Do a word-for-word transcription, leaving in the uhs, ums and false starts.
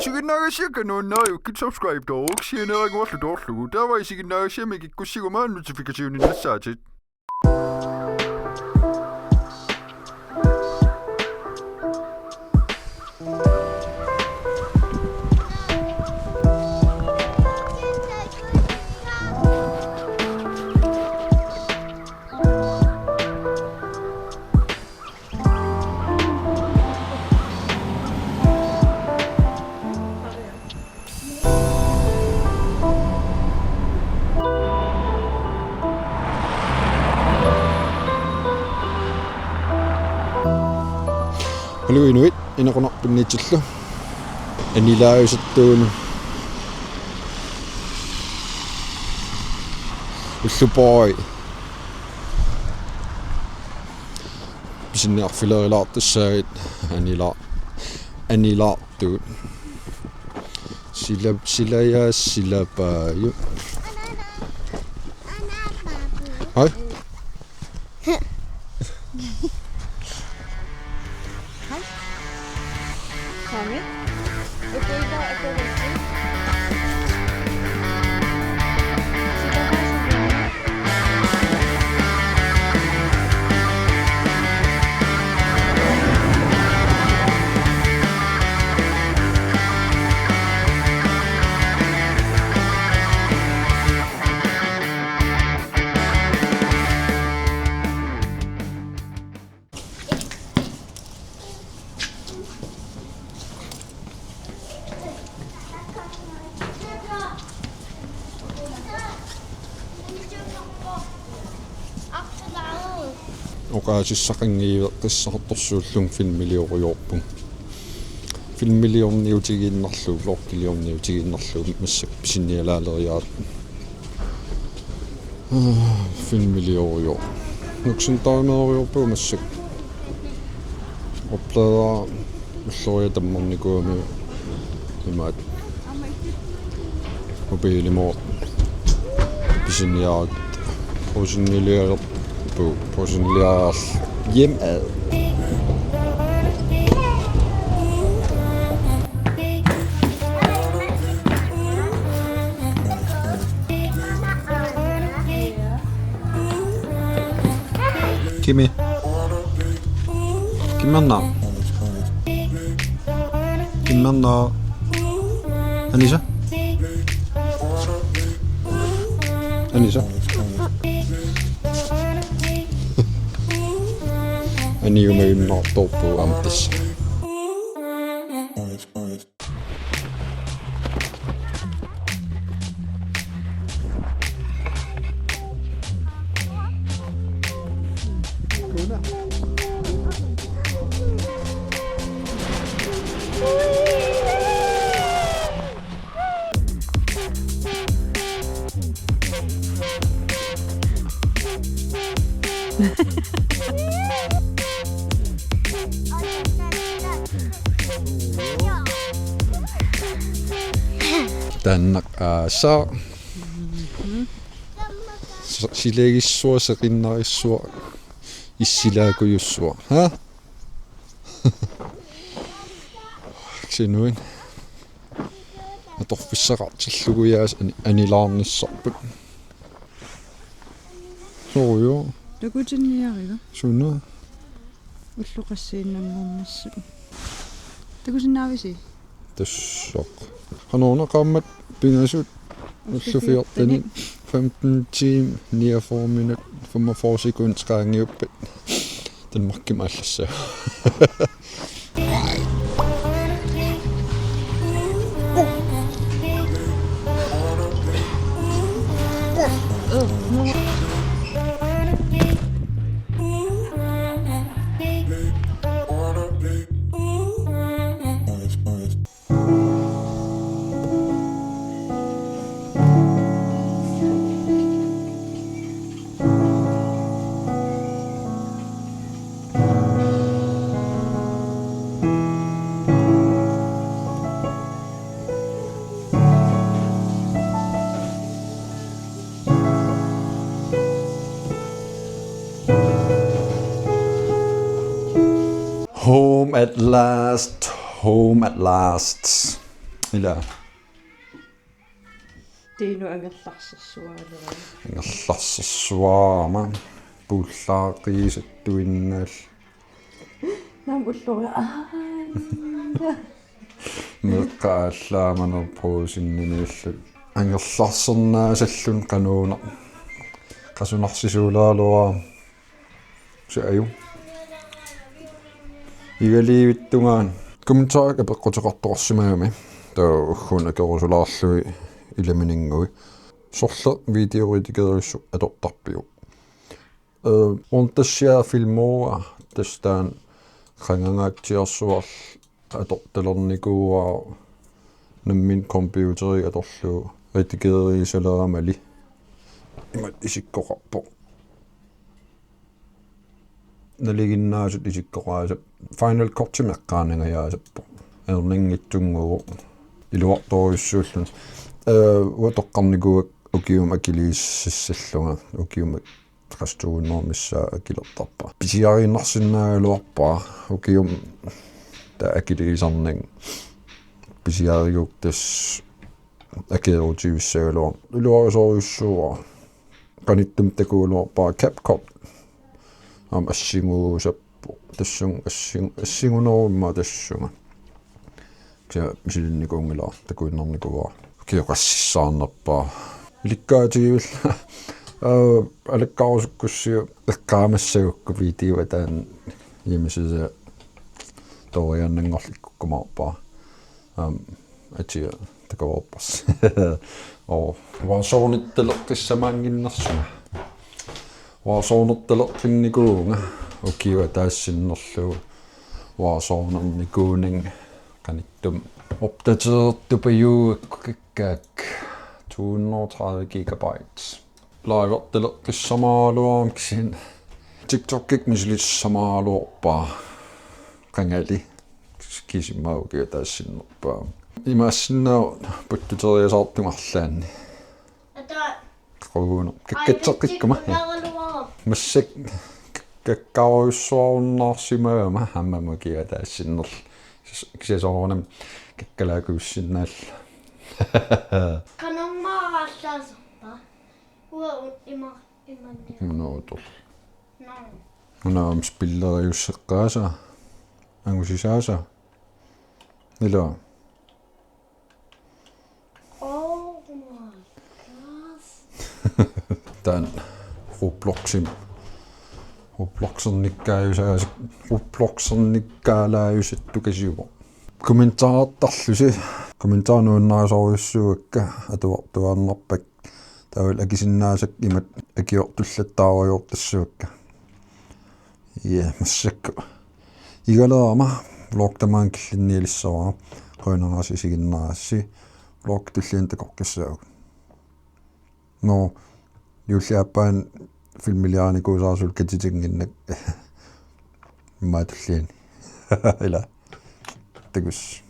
Isiginnaagassiaq nuannaarukkit subscribe-toruk sianeeranguarlu toorlugu. Taava isiginnaagassiami kikkussiguma notification-innassaatit. Haluu inuit, Inequnarfinniitillu. Anilaajusuttuunut. Ullupooi. Pisiniarfilerilaartussaagit anila-, anilaartugut. Sila, silaja, silapaaju. Hej. Hej. Sami. Okay, der er god. Oqaasissaqanngiveqqissaartorsuullunga filmiliorujussuuarput. Filmiliorniutigiinnarlugu, vlogiliorniutigiinnarlugu, massakkut pisinialaaleriarput. Filmiliorujussuuvoq. Nuksuntaarnerujoorpugut massakkut. Opladera ulloriaq tammarnikuugami imaattoq. Mobilimut pisiniarlugu. Pusiniliarpu, pusiniliarlu. Hjem ad. Kimi. Kimmanna. Kimmanna. Anisa. Anisa. Aniumaginnartorpu amtis. Taanna aasaq. S-, silagissuaq, seqinnarissuaq, issilaakujussuaq. Ha? Sinuin. Atorfissaqartillugu aasiit ani-, anilaarnissarput. Soorlu. Takutinniariga. Suna. Ullut qassiinnanngornersugut. Takusinnaavisi? Tassa. Qanoruna qaammat pingasut ullut fjortenit, femten timer, niogfyrre minut, femogfyrre sekund qaangiuppat. Danmarkimut aallassaaq. Home at last, home at last. Ila. Tiinu angerlarsersuaalera. Angerlarsersuarama puullaaqiisattuinnaal. Naam ullori. Aa. Meeqqat aallaamanera puusinniniillu. Angerlarsernaasalluni qanuuna. Qasunarsisuulaaluarama. Saaju. Igaliivittungaan. Kommentarit apeqquteqartoqarsimagami. Taava ugguuna akerusulaarlugit ilamininngui. Sorleq videoritikeriussu atortarpiuk. Eh, untassiaa filmua tastaan qangangaatsiarsuarl atortalernikuuaa nammin computeri atorlugu redigeriisaleramali imat isikkoqarpoq. Nalinginnaasut isikkoqaasap Final Cutimi eqqaanangajaasappoq. Erninngitsunnguuvoq iluartorujussuulluni. Eh, uatoqqarnikuuak ukiumut akiliissassallunga ukiumut qassuunnermissaa akilertarpa. Pisiariinnarsinnaagaluarpara ukiumut taava akiliisarnanga pisiarigukku tassa akeerutivissagaluarlunga. Iluarisorujussuuara. Qanittumi takugaluarpara CapCut. Aamma assiguusappoq. Tassunga assingu assingunerummata tassunga. Kisianni misilinnikuunngilara takuinnarnikuuara. Ukioqassissaarnerpaa. Ilikkaatigivillugu. Aa, alakkarusukkussiuk eqqaamassagukku videoa taanna hjemmeside toriaannanngorlikkukkumaarpara. Aamma atia takoreerparsi. Oo, Warzonettaleqqissamannginnersunga. Warzonettaleqqinnikuuvunga ukiup ataasiinnarlugu. Warzoneernikuunanga qanittumi opdaterertupajuugakku kakkaak to hundrede og tredive gigabyte. Livertaleqqissamagaluarama kisianni TikTokikkut misilissamagaluarpara qangali. Kisimmaa ukiup ataasiinnarpaa. Imaassinnaavoq puttuteriasaartunga arlaanni. Ata Quuna. Kakkatseqqikkuma. Nagaluara. Massakkut kakkarujussuarunnaarsimagama aamma ukiup ataasiinnarlugu. Kisianni soorunami kakkalaakuussinnaallunga. Qanormaaraallaasarpa? Uanga ima imanni. Minuutor. No. Una aamma spilleriusseqqaasa. Angusisaasa. Ila. Oh my gosh. Taanna Robloxim. Robloxernikkaajusaasik. Robloxernikkaalaajusattukasiuvoq. Kommentartarlusi. Kommentarit nuannarisorujussuuakka atuartuaannarpakka. Taavalu akisinnaasakka imatut akiortullattaarujoortassuakka. Ja, massakkut. Igalerama vlog tamaanga killinnialissavara. Qujanarsi isiginnaarassi. Vlog tulliani takoqqissaagut. Nå, juulliaappaani filmiliarinikuusara suli katitinnginnak. Immaqa tulliani. Ila. Takuss.